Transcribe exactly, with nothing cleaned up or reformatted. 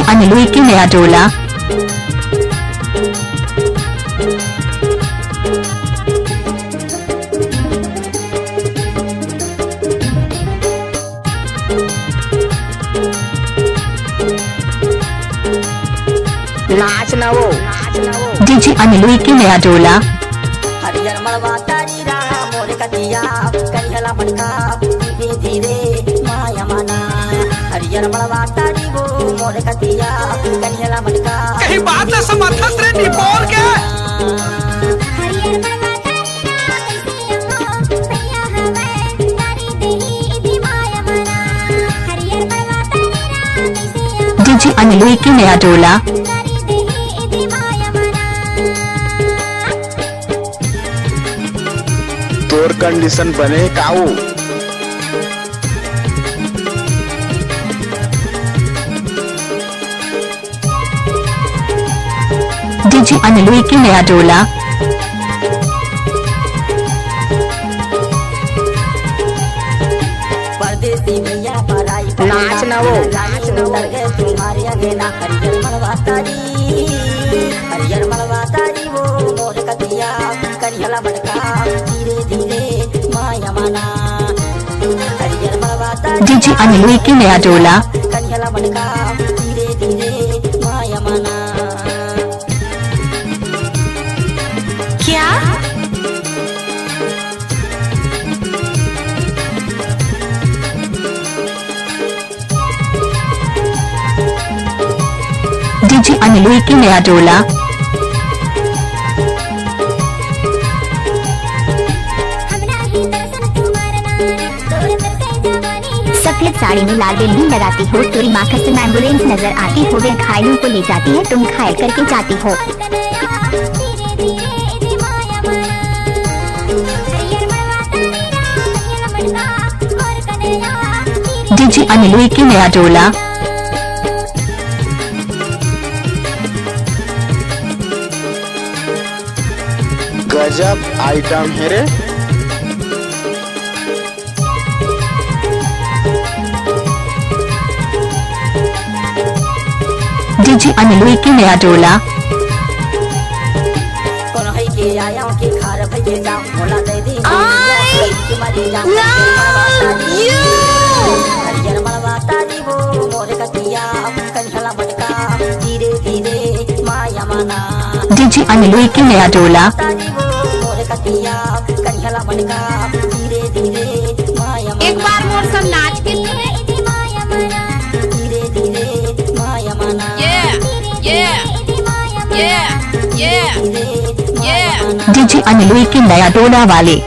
अनलुई के नया टोला। नाच ना वो। डीजे अनलुई के नया टोला। हरियर मड़वा तारी रा मोर कतिया, करिहला मटका धीरे धीरे माया माना। हरियर मड़वा तारी वो मोर कतिया, करिहला मटका कहीं बात धीरे समर्थन धीरे से निपोर के। हरियर मड़वा तारी रा कैसे हो, भैया हवे तारी देही इति माया माना। हरियर मड़वा तारी रा कैसे हो, डीजे अनलुई के नया टोला। तारी देही इति माया माना। तोर कंडीशन बने काऊ। डीजे अनलुई के नया टोला। परदेसी भैया पराई नाच ना वो। नाच ना वो। उतर गए तुम्हारे अंगना। हरियर मड़वा तारी, हरियर मड़वा तारी वो मोर कतिया, करिहला मटका धीरे धीरे माया माना। हरियर मड़वा तारी डीजे अनलुई के नया टोला। करिहला मटका धीरे धीरे माया माना। क्या? डीजे अनलुई के नया टोला। सफेद साड़ी में लाल बिंदी लगाती हो, तेरी माँ कसम एम्बुलेंस नजर आती हो, वे घायलों को ले जाती है, तुम घायल करके जाती हो। डीजे अनलुई के नया टोला। गजब आइटम है रे। डीजे अनलुई के नया टोला। कोन है के आया के खार भई के जाम, मोला दे दी। आई, के मरी जाम, ना, मड़वा तारी। यू। हरियर मड़वा तारी वो मोर कतिया, करिहला मटका धीरे धीरे माया माना। डीजे अनलुई के नया टोला। तारी वो मोर कतिया, करिहला मटका धीरे धीरे माया माना। एक बार मोर संग नाच के धीरे धीरे माया माना। ये, ये, ये, ये, ये। डीजे अनलुई के नया टोला वाले।